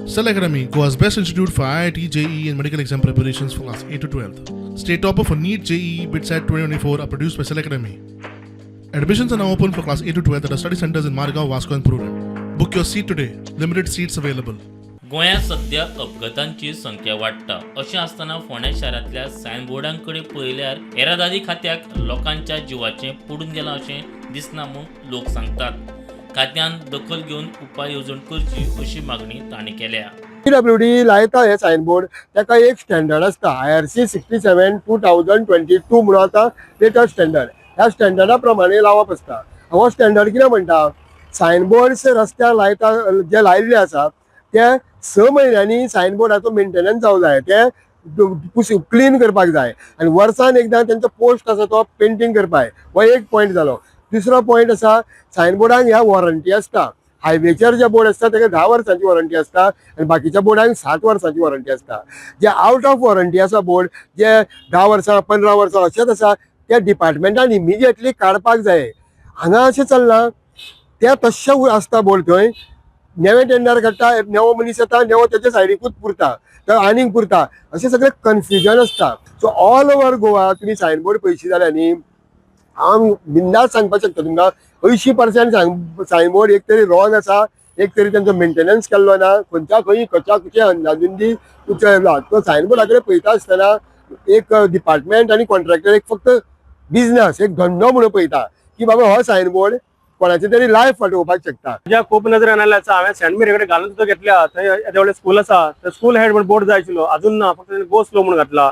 Cell Academy, Goa's best institute for IIT, JEE, and medical exam preparations for class 8 to 12. State topper for NEET, JEE, BITSAT 2024 are produced by Cell Academy. Admissions are now open for class 8 to 12 at our study centers in Margao, Vasco, and Prudent. Book your seat today. Limited seats available. गोंयांत सध्या अपघातांची संख्या वाडटा. अशें आसतना फोंड्या शारांतल्या सायनबोर्डां कडेन पळयल्यार येरादारी खात्याक लोकांच्या जिवाचें पडून गेलां अशें दिसना म्हूण लोक सांगतात. खात्यान दखल घेवन उपाय येवजण करची अशी मागणी तांणी केल्या. पीडब्ल्यूडी लायता हे सायनबोर्ड, ताका एक स्टँडर्ड आसता. IRC 67 2022 म्हणून आतां लेटस्ट स्टँडर्ड. ह्या स्टँडर्डा प्रमाणे लावप आसता. हो स्टँडर्ड कितें म्हणटा, सायनबोर्ड्स रस्त्यार लायता, जे लायिल्ले आसा ते 6 म्हयन्यांनी सायनबोर्डाचो मेंटेनन्स जावं जाय, ते क्लीन करपाक जाय आनी वर्सान एकदां तेंचो पोस्ट आसा तो पेंटींग करपाक जाय. हो एक पॉयंट जालो. दुसरो पॉयंट आसा, सायनबोर्डांक ह्या वॉरंटी आसता. हायवेचेर जे बोर्ड आसता ताका 10 वर्सांची वॉरंटी आसता आनी बाकीच्या बोर्डांक 7 वर्सांची वॉरंटी आसता. जे आवट ऑफ वॉरंटी आसा बोर्ड, जे 10 वर्सां, 15 वर्सां अशेंच आसा, त्या डिपार्टमेंटान इमिजिएटली काडपाक जाय. हांगा अशें चल्लां, ते तश्शे आसता बोर्ड. थंय नवें टेंडर काडटा, नवो मनीस येता, नवो तेच्या सायडीकूच पुरता, तो आनीक पुरता, अशें सगळें कन्फ्युजन आसता. सो ऑल ओवर गोवा तुमी सायनबोर्ड पळयशी जाल्यार न्ही, हांव बिंदास सांगपाक शकता तुमकां, 80% सायनबोर्ड एक तरी रॉंग आसा, एक तरी तेंचो मेंटेनन्स केल्लो ना. खंयच्या खंय खंयच्या खंयच्या अंदाधुंदी तो सायनबोर्डा कडेन पळयता आसतना एक डिपार्टमेंट आनी कॉन्ट्रॅक्टर एक फक्त बिजनस, एक धंदो म्हणून पळयता की बाबा हो सायनबोर्ड कोणाचे तरी लायफ वाटोवपाक शकता. म्हज्या खूब नजरेन आयिल्लें आसा. हांवें सेंट मेरी कडेन घालून सुद्दां घेतल्या. थंय येदें व्हडलें स्कूल आसा, थंय स्कूल हेड म्हण बोर्ड जाय आशिल्लो, अजून ना, फक्त गो स्लो म्हणून घातला.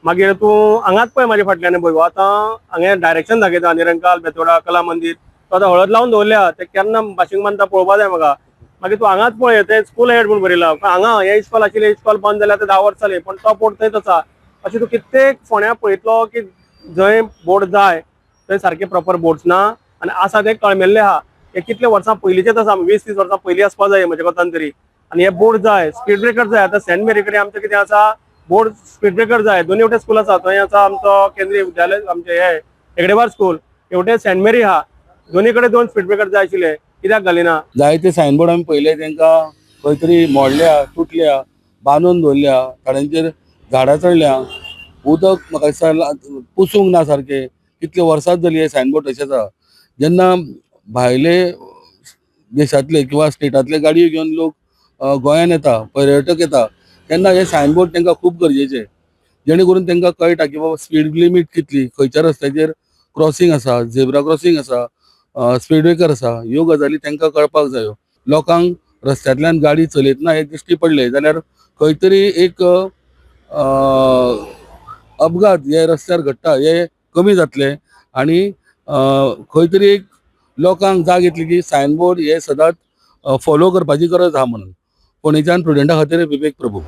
मागीर तूं हांगाच पळय, म्हाज्या फाटल्यान पळय, आतां हांगा डायरेक्शन दाखयता, निरंकाल, बेतोडा, कला मंदीर. तो आतां हळद लावन दवरल्या, ते केन्ना बाशिंग बांदता पळोवपा जाय म्हाका. मागीर तूं हांगाच पळय, ते स्कूल हेड म्हूण बरयला. हांगा हे इस्कॉल आशिल्लें, इस्कॉल बंद जालें, आतां 10 वर्सां जालीं, पण तो बोर्ड थंयच आसा. अशें तूं कित्येक फोंड्या पळयतलो की जंय बोर्ड जाय थंय सारके प्रॉपर बोर्ड्स ना आनी आसा ते कळमेल्ले आहा. हे कितले वर्सां पयलींचेच आसा, 20-30 वर्सां पयलीं आसपा जाय म्हज्या कोतान तरी. आनी हे बोर्ड जाय, स्पीड ब्रेकर जाय. आतां सेंट मेरी कडेन आमचें कितें आसा, बोर्ड, स्पीड ब्रेकर जाय. दोनी वटेन स्कूल आसा. थंय आसा आमचो केंद्रीय विद्यालय, आमचें हे हेगडेवार स्कूल, हेवटेन सेंट मेरी आहा. दोनी कडेन दोन स्पीड ब्रेकर जाय आशिल्ले, कित्याक घालिना? जायते सायनबोर्ड आमी पळयले, तांकां खंय तरी मोडल्या, तुटल्या, बांदून दवरल्या, थोड्यांचेर झाडां चडल्या, उदक म्हाका दिसता पुसूंक ना सारकें. कितले वर्सांच जाली हे सायनबोर्ड तशेंच आहा. जेन्ना भायले देशांतले किंवा स्टेटांतले गाडयो घेवन लोक गोंयान येता, पर्यटक येता, तेन्ना हे सायनबोर्ड तांकां खूब गरजेचे, जेणे करून तांकां कळटा की बाबा स्पीड लिमीट कितली, खंयच्या रस्त्याचेर क्रॉसींग आसा, झेब्रा क्रॉसींग आसा, स्पीड ब्रेकर आसा. ह्यो गजाली तांकां कळपाक जायो. लोकांक रस्त्यांतल्यान गाडी चलयतना हे दिश्टी पडले जाल्यार खंय तरी एक अपघात हे रस्त्यार घडटा हे कमी जातले आनी खंय तरी एक लोकांक जाग येतली की सायनबोर्ड हे सदांच फॉलो करपाची गरज आहा म्हणून. फोंडेच्यान प्रुडंटा खातीर विवेक प्रभू.